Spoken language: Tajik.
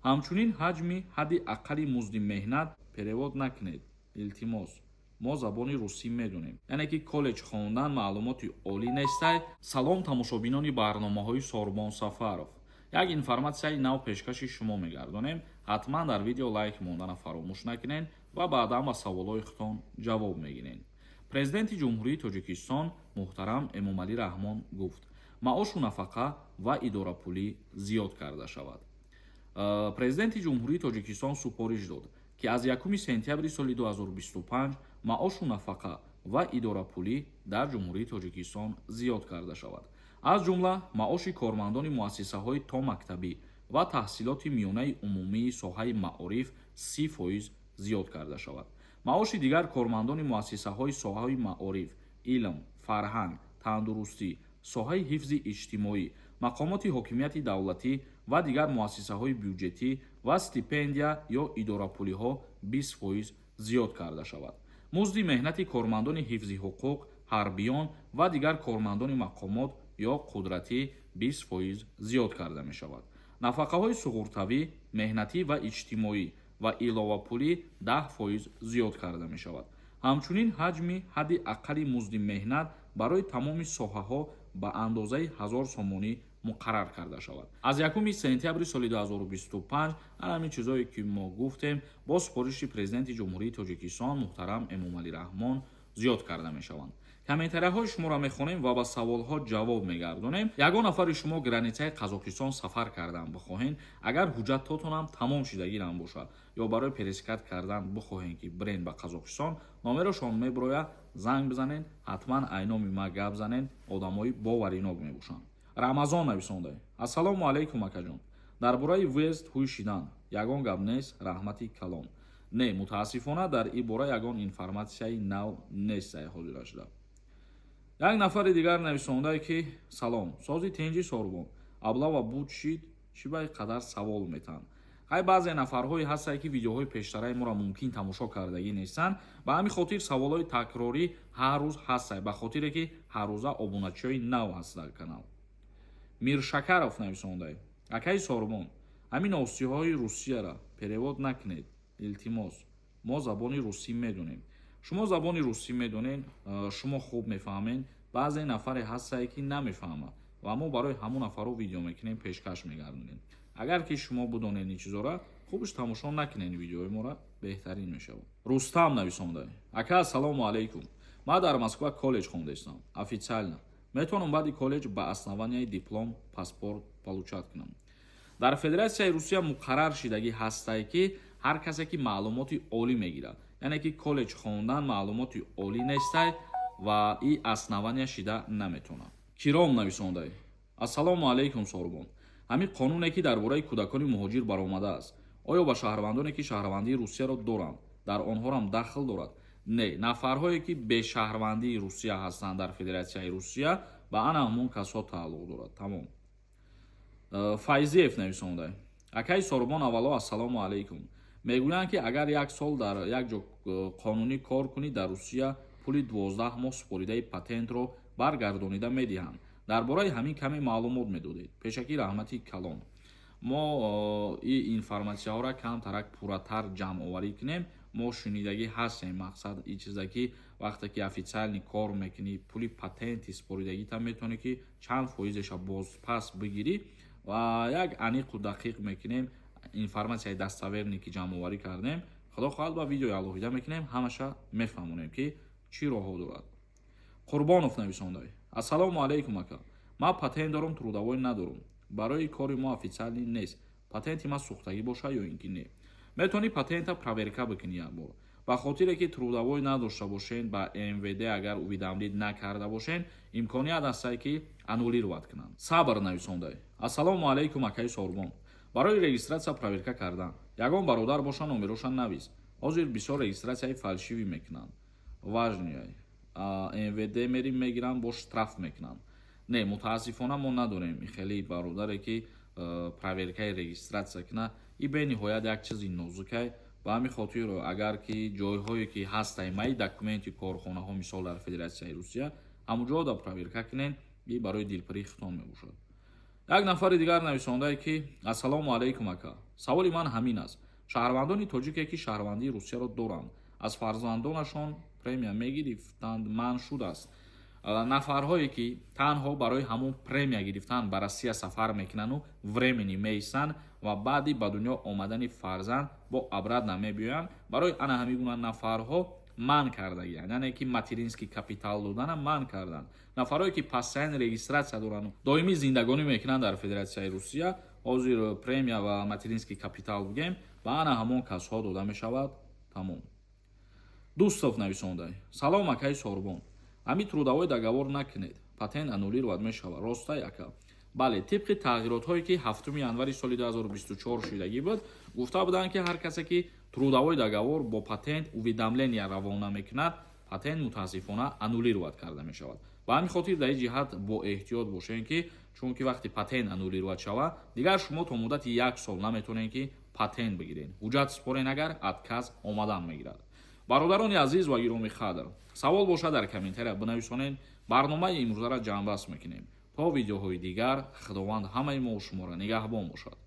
Ҳамчунин ҳаҷми ҳадди аққали музди меҳнат. Перевод накунед, илтимос, мо забони русӣ медонем. Яъне ки коллеҷ хондан маълумоти олӣ нестай. Салом, тамошобинони барномаҳои Сорбон Сафаров. Як информатсияи нав пешкаши шумо мегардонем. Ҳатман дар видео лайк мондана фаромӯш накунед ва баъдан ба саволҳои худтон ҷавоб мегиред. Президенти Ҷумҳурии Тоҷикистон муҳтарам Эмомалӣ Раҳмон гуфт, маошу нафақа ва идорапулӣ зиёд карда шавад. Президенти Ҷумҳурии Тоҷикистон супориш дод, ки аз 1 сентябри соли 2025 маошу нафақа ва идорапулӣ дар Ҷумҳурии Тоҷикистон зиёд карда шавад. Аз ҷумла маоши кормандони муассисаҳои томактабӣ ва таҳсилоти миёнаи умумии соҳаи маориф 30% зиёд карда шавад. Маоши дигар кормандони муассисаҳои соҳаи маориф, илм, фарҳанг, тандурустӣ, соҳаи ҳифзи иҷтимоӣ, мақомоти ҳокимияти давлатӣ ва дигар муассисаҳои бюҷетӣ ва стипендия ё идорапулиҳо 20% зиёд карда шавад. Музди меҳнати кормандони ҳифзи ҳуқуқ, ҳарбиён ва дигар кормандони мақомот ё қудратӣ 20% зиёд карда мешавад. Нафақаҳои суғуртавӣ, меҳнатӣ ва иҷтимоӣ ва иловапулӣ 10% зиёд карда мешавад. Ҳамчунин ҳаҷми ҳадди аққали музди меҳнат барои тамоми соҳаҳо ба андозаи 1000 сомонӣ муқаррар карда шавад аз 1 сентябри соли 2025. Ҳамин чизое ки мо гуфтем, бо супориши Президенти Ҷумҳурии Тоҷикистон муҳтарам Эмомалӣ Раҳмон зиёд карда мешаванд. Комментарияҳои шуморо мехонем ва ба саволҳо ҷавоб мегардонем. Ягон нафари шумо границаи Қазоқистон сафар кардан бихоҳен, агар ҳуҷҷатҳотонам тамом шидагирам бошад ё барои пересекать кардан бихоҳен, ки бирен ба Қазоқистон, номерошон мебирояд, занг бизанен, ҳатман айноми ма гап занен, одамои боваринок мебошанд. Рамазон нависонда: «Ассалому алайкум, акаҷон, дар бораи въезд ҳуй шидан ягон гап нест? Раҳмати калон». Не, мутаассифона, дар ин бора ягон информатсияи нав нест ҳозира шуда. Як нафари дигар нависондае, ки: «Салом, сози тинҷи, Сорбон, облава буд шид, чӣ ба қадар савол метаҳанд?» Хай, баъзе нафарҳое ҳастанд, ки видеоҳои пештараи моро мумкин тамошо кардагӣ нестанд, ба ҳамин хотир саволҳои такрорӣ ҳар рӯз ҳастанд, ба хотире ки ҳаррӯза обуначиҳои нав ҳаст дар канал. Миршакаров нависондае: «Акаи Сорбон, ҳамин новостиҳои Русияра перевод накунед, илтимос, мо забони русӣ медонем». Шумо забони русӣ медонед, шумо хуб мефаҳмед. Баъзе нафаре ҳастае, ки намефаҳмад, ва мо барои ҳамон нафарҳо видео мекунем, пешкаш мегардонем. Агар ки шумо бидонед ин чизора, хубш тамошо накунед видеои моро, беҳтарин мешавад. Рустам нависонда: «Ака, ассалому алайкум, ман дар Москва коллеҷ хондаистам. Официально метавонам баъди коллеҷ ба основанияи диплом паспорт получать кунам?» Дар Федератсияи Русия муқаррар шидагӣ ҳастае, ки ҳар касе ки маълумоти олӣ мегирад, яъне ки коллеҷ хондан маълумоти олӣ нестай ва и основания шида наметавонад. Киром нависондай: «Ассалому алайкум, Сорбон, ҳамин қонуне, ки дар бораи кӯдакони муҳоҷир баромадааст, оё ба шаҳрвандоне, ки шаҳрвандии Русияро доранд, дар онҳорам дахл дорад?» Не, нафарҳое, ки бешаҳрвандии Русия ҳастанд дар Федератсияи Русия, ба ана ҳамон касҳо тааллуқ дорад, тамом. Файзиев нависонда: «Акаи Сорбон, аввало ассалому алайкум. Мегӯянд, ки агар як сол дар як ҷо қонунӣ кор кунӣ дар Русия, пули 12 моҳ супоридаи патентро баргардонида медиҳанд. Дар бораи ҳамин каме маълумот медодед. Пешакӣ раҳмати калон». Мо ин информатсияҳоро камтарак пурратар ҷамъоварӣ кунем. Мо шунидагӣ ҳастем, мақсад ин чиза, ки вақте ки официально кор мекунӣ, пули патенти супоридагита метавонӣ, ки чанд фоизеша бозпас бигирӣ, ва як аниқу дақиқ мекунем. Информатсияи достоверный ки ҷамъоварӣ кардем, худо хоҳад, ба видеои алоҳида мекунем, ҳамаша мефаҳмонем, ки чӣ роҳҳо дорад. Қурбонов нависондай: «Ассалому алайкум, ака, ман патент дорам, трудовой надорам. Барои кори мо официально нест. Патенти ман сӯхтагӣ бошад ё ин ки не?» Метавонӣ патента проверка бикунӣ як бор. Ба хотире ки трудовой надошта бошен, ба МВД агар уведомить накарда бошен, имконият ҳастае, ки аннулировать кунанд. Сабр нависондай: «Ассалому алайкум, акаи Сорбон, барои регистрация проверка кардан ягон бародар боша, номероша навис. Ҳозир бисёр регистрацияи фальшивый мекунанд, важный. МВД мерим, мегиранд, бо штраф мекунанд». Не, мутаассифона, мо надорем хеле бародаре, ки проверкаи регистрация кунад. И бениҳоят як чизи нозукай. Ба ҳамин хотир, агар ки ҷойҳое ки ҳастай, мои документы, корхонаҳо, мисол, дар Федератсияи Русия, ҳамун ҷо да проверка кунен, и барои дилпурии хитон мебошад. Як нафари дигар нависондае, ки: «Ассалому алайкум, ака, саволи ман ҳамин аст: шаҳрвандони тоҷике, ки шаҳрвандии Русияро доранд, аз фарзандонашон премия мегирифтанд, манъ шудааст. Нафарҳое, ки танҳо барои ҳамон премия гирифтан ба Россия сафар мекунанду временно меистанд ва баъди ба дунё омадани фарзанд бо обратно мебиёянд, барои ана ҳамин гуна нафарҳо манъ кардагиянд, яъне ки материнский капитал додана манъ карданд. Нафарҳое, ки постоянный регистрация доранд, доимӣ зиндагонӣ мекунанд дар Федератсияи Русия, ҳозир премия ва материнский капитал бигем, ба ана ҳамон касҳо дода мешавад, тамом». Дустов нависонда: «Салом, акаи Сорбон, ҳамин трудовой договор накунед, патент аннулировать мешавад, ростай, ака?» Бале, тибқи тағйиротҳое, ки 7 январи соли 2024 шудагӣ буд, гуфта буданд, ки ҳар касе, ки трудовой договор бо патент уведомления равона мекунад, патент мутаассифона аннулировать карда мешавад. Ба ҳамин хотир дар ин ҷиҳат бо эҳтиёт бошем, ки чунки вақте патент аннулировать шавад, дигар шумо то муддати як сол наметавонед, ки патент бигиред. Ҳуҷҷат супорен, агар отказ омадан мегирад. Бародарони азиз ва гиромӣ қадр, савол бошад, дар комментария бинависонед. Барномаи имрӯзаро ҷамъбаст мекунем. То видеоҳои дигар, Худованд ҳамаи мо шуморо нигаҳбон бошад.